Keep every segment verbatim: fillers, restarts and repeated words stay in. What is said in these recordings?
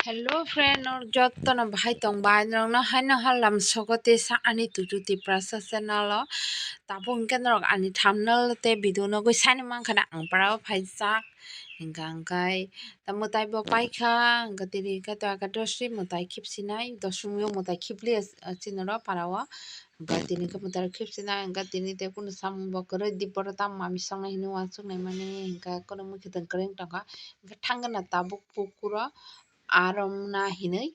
Hello friend, norok jotono bahai tong bai? Norokno haino halam sogo tei sa ani Tutu Tiprasa channel o. Tabuk hwnkhe norok ani thumbnail tei video nugwi sani mankha na ang parao phaijak. Hwnkha hwnkhe ta mwtai bo paikha, hwnkhe tini hwnkhe to aka dosi mwtai khipsinai, dosomio mwtai khipliya chini oro parao. Hwnkhe tini khe mwtai rok khipsinai, hwnkhe tini tei kunu samung bo kwrwi di, bono tamo mami songnai hinwi uansuknai mani, hwnkhe kunu mwkhwtwng kwrwng tongkha. Hwnkhe thangna tabuk pukuro aromna hinwi.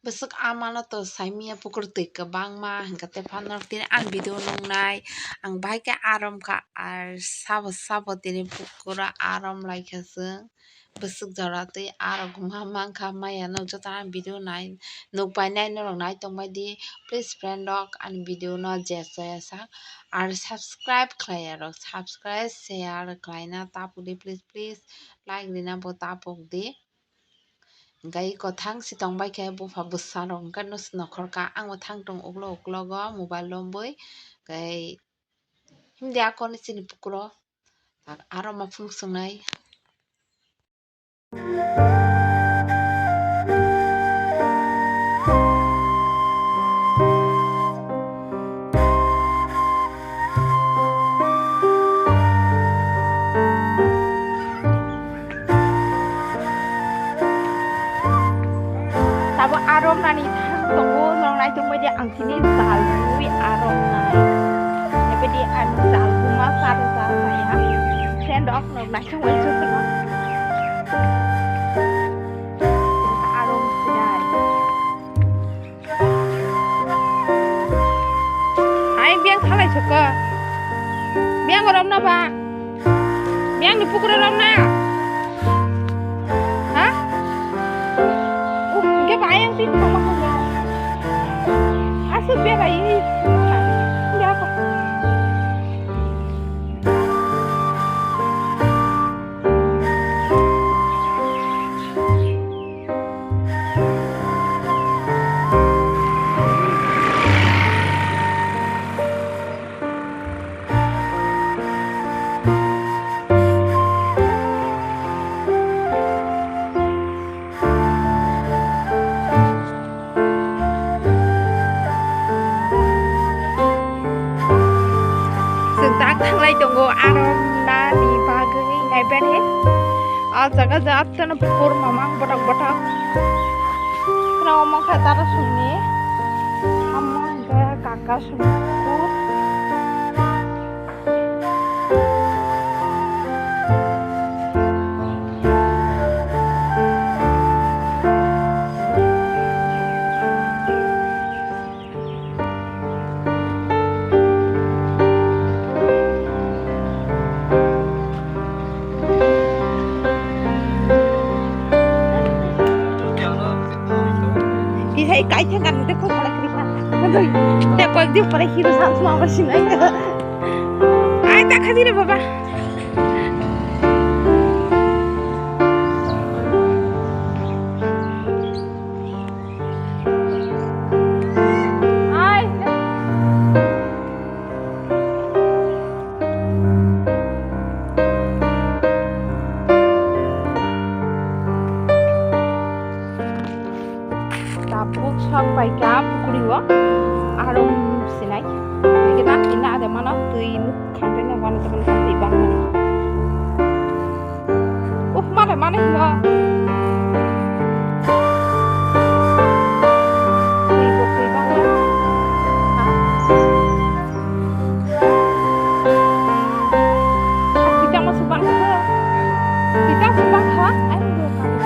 Bwswk amano to saimanya pukur twi kwbangma, hwnkhe tei phano tini ang video nungnai, ang bahai khe arom kha, ar sabo sabo tini pukuro arom laikha chwng. Bwswk jora twi arok ma mankha, maya no joto ang video nai nukbai nai norok nai tongbai di. Please friend rok ani video no je chaya sak, ar subscribe khlai ya rok subscribe, share khlaina tapuk di, please please like rina bo tapuk di. Hwnkhe kothang si tongbai khe bupha bwsa rok hwnkhe no si nokhorkha, ang bo thang tong uklo uklogo mobile lombwi. Hwnkhe himdi akorni chini pukuro. Aro ma phunuk swngnai. Tabuk aromnani thang tongo, norok nai tongbai di ang tini jal bui aromnai. Ebedi ang jal buma sari jal saya. Friend rok norok nai tongbai jotono. Arom sinai. Ai, biang thalai soko. Biang romna ba. Biang ni pukura romna. Ha? Uh, ke ba yang ti thama ko. Asuk biang ai. Ya ko. Chwng tak thanglai tongo, aro nani bagwi naiber he. O jaga jotono bukur mamang bothok bothok. Kheno omo khe tara songni. Omo hwnkhe kaka songni bukur. Kisai kaithang kan tei khok khalai kri kha. Tei koyek din pore hero chance ma abo sinai. Ai ta khadi re baba. Ai. Tabuk sak bai kha pukuri o, aro sinai. Kena kena ada mana twi nuk khamre na wana tekan khamre bang mana. Uh, mana mana hino. Twi bo twi bang mana. Ha? Kita masuk bangsa. Kita masuk bangsa. Ayo, dua kali.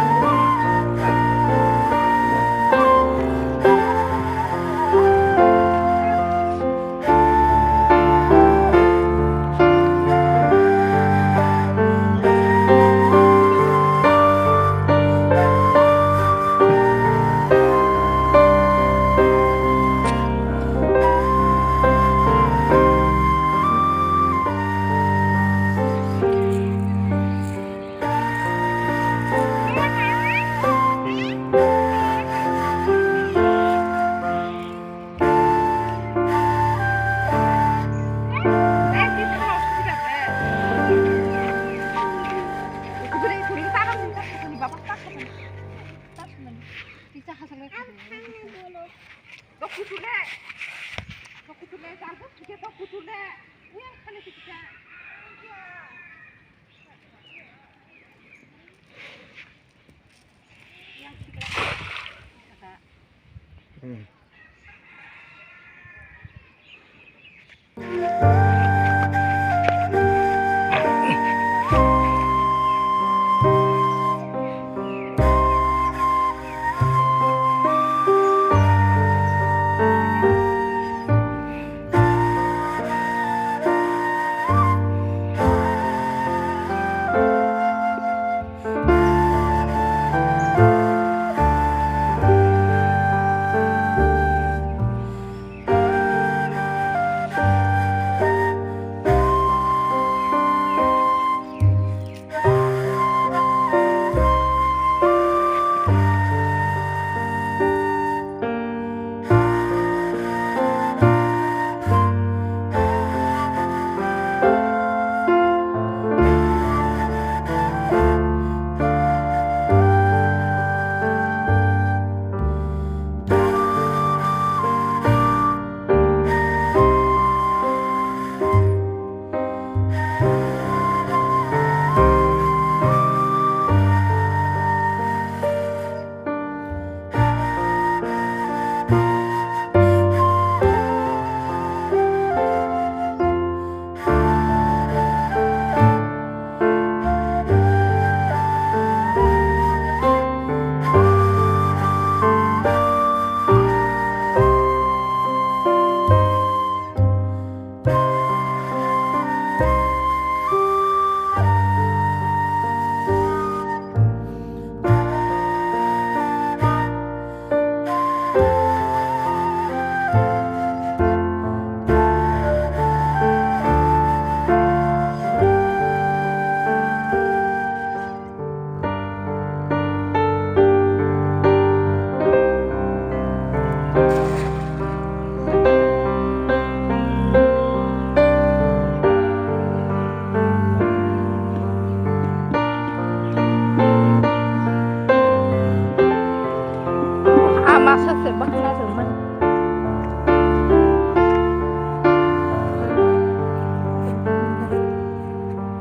Ah, masa se bakla se man.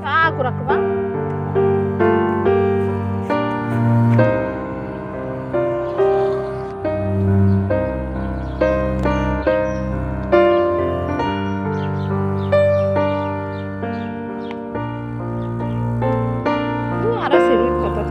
Ah, kurang kubang. Bu ara serut kotor.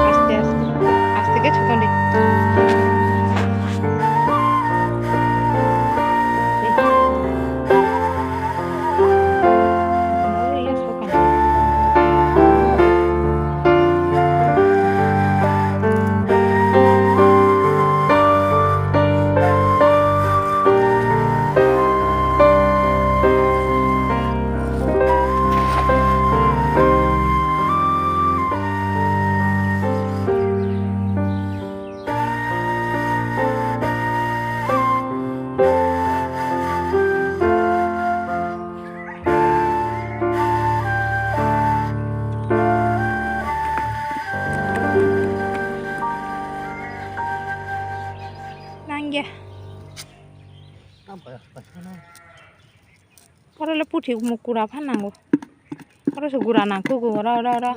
Aste, aste, aste khe chukon di. Nangya. Oro le puthi mukura phan nango. Oro se gura nangkho go, oro, oro, oro.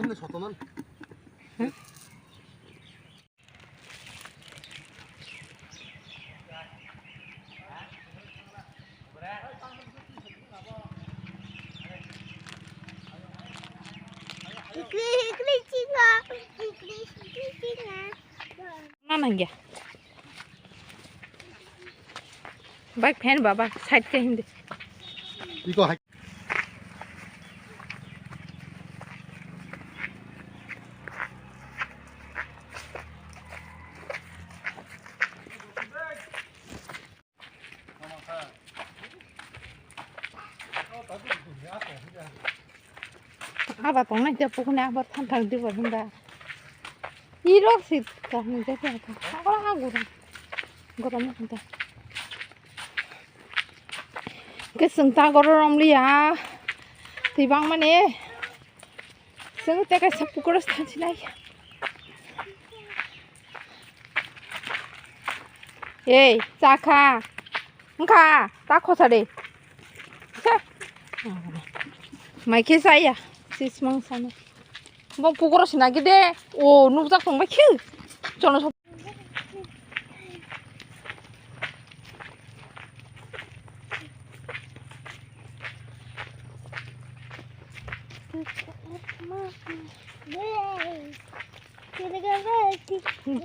Hikri, hikri, chinga. Hikri, hikri, chinga. Na nangya. Bike fan baba, side ke hindi. Iko hai. Aba tongnai te pukuni aba thanthang dibar hinda. Irok si kahini je khe ta. Agora ha gorom. Gorom hinda. Ke sung ta goro romliya. Tibang mane. Sung te kaisa pukuro thansinai. Ei, chakha. Wngkha, ta khosa de. Sa. Mai khe chaya. Sismang sana. Bo pukuro sina gide. O, nukjak tong bai khe. Chono so.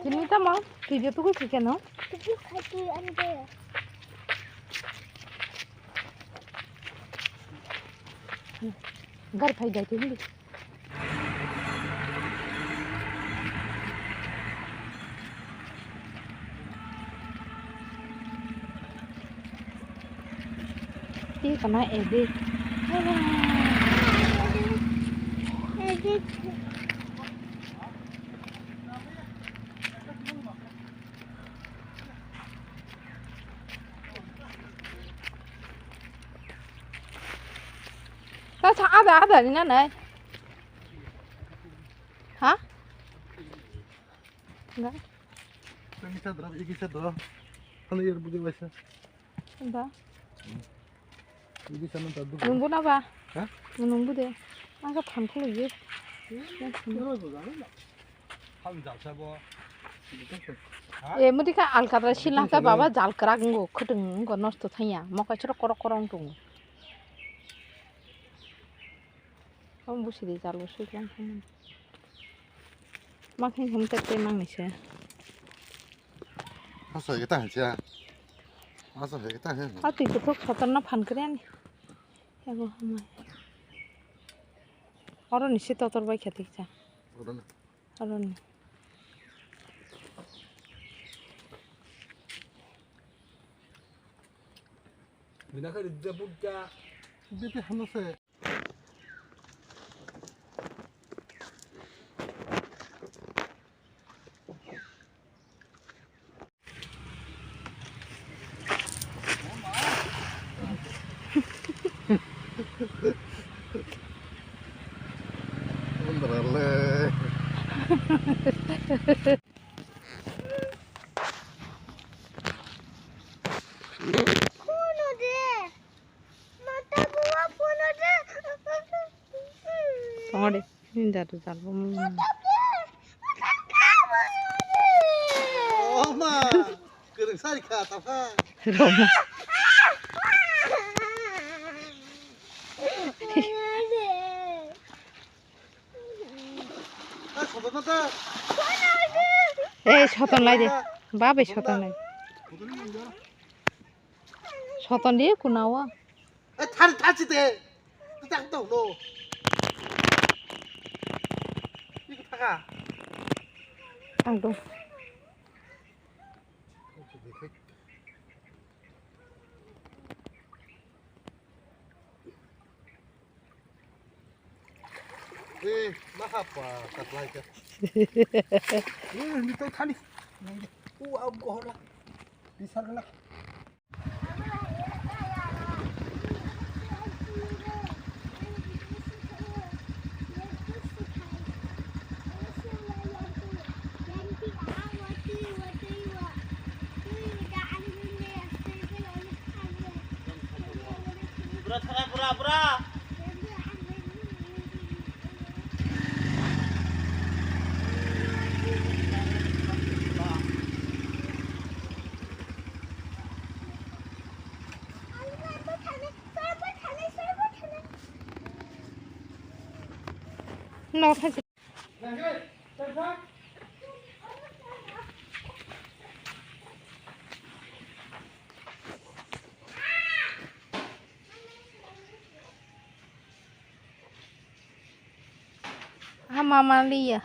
Tini tamo, twi je tuku si keno. Gar phai dai tini. Ih, kena edit. Ta sa ada ada ni nanai. Ha? Enggak. Ini sadra, ini sadra. Kalau yang begini biasa. Enggak. Ini sana tadu. Nunggu napa? Hah? Nunggu deh. Angka phan khuluk ye. Ini sana. Hal jalsa bo. E, mudi ka alkatra silangka baba jal kwrak wngo, khwtwng wngo, nosto thangya, mokai chwrok korok korok wng tongo. Omo busi de jalo swi tlang thangmani. Ma khe hum tek tei mangni se. Asa hege ta hancha. Asa hege ta he. A twi kuthok sotorno phan kre ani. Ego hamai. Oro ni se totor bai khe tikcha. Oro na. Aroni. Bina kari da buddha. Bete hano se. Tongo de, ini jadu jadu. Oma, kereng sai kha ta kha. Roma. Eh, soton lai de. Babai soton lai. Soton de kunawa. Eh, thari thachi te. Tak tau no. Iki thaka. Ang dong. Eh, maha pa katlai ka. Eh, ni to thani. Nang de. U au gohla. Bisal la. Bura thara, bura, bura. No, thank you. Ah, mama liya.